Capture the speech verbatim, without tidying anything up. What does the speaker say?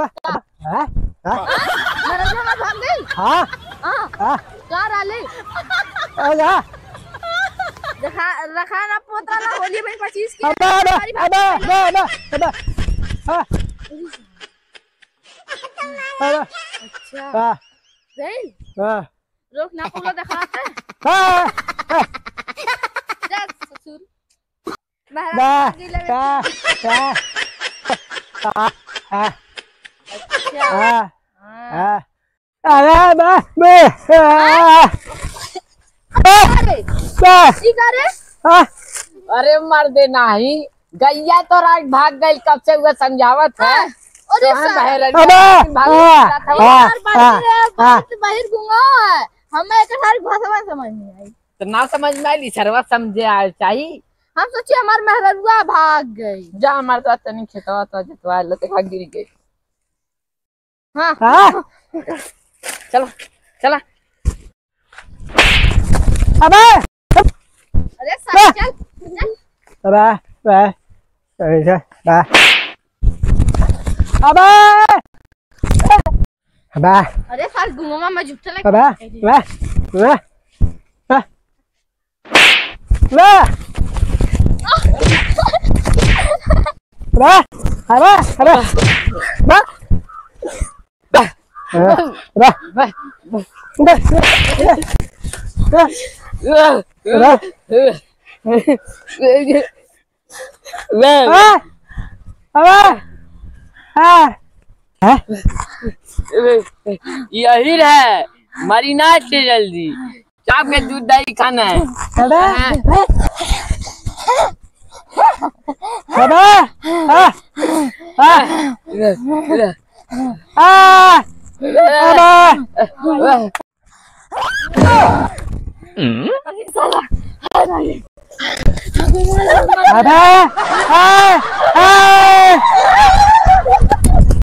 अबे, अबे, हाँ? हाँ? मेरा जो ना भाग गई। हाँ? हाँ। हाँ? का राले? अरे। देखा, रखा ना पोता ना होली भाई पच्चीस की। अबे, अबे, हमारी भाग अबे, गई। अबे, अबे, अबे। हाँ। अबे। अच्छा। हाँ। गई? हाँ। रोक ना, पूरा दिखाते। हाँ, हाँ। जा ससुर। महाराज बा, जी लगे। बा, बा। आ, आ। अच्छा। आ, हाँ। आ। अरे बा, बे, आ। अरे, बा। ई का रे? आ। अरे मर्दे नाही, गैया तो राज भाग गइल, कब से उहे समझावत है। हाँ, अरे तोहन साला। बहरन अबे, भाग आ, जात हवा। आ, यार, बाहर आ, रे, आ। बाहर, बाहर घूंगा है। हमें एक सारी भाषा में समझ नहीं आई। तो ना समझ में आई, सरवा समझे आए चाही। हम सोचे हमार मेहररुआ भाग गई। जा हमार तो तनी खेतवा तो जतवा ले, देखा गिर गई। हाँ। हाँ। चला, चला। अबे! अरे साला, चल, चल। अबे, अबे, अबे, अबे। अबे। अरे साल गुंगवा में झुकते लगे। अबे, अबे, अबे, अबे। ले। ले। अरे, अरे, अरे। ले। अरे, अरे। ले। अरे। अरे। हाँ। हाँ। यही रहे, मरीना के जल्दी। चाप के दूध दही खाना है। अबे। हाँ। अबे। हाँ। हाँ। हाँ। अबे। अबे। हाँ। हाँ।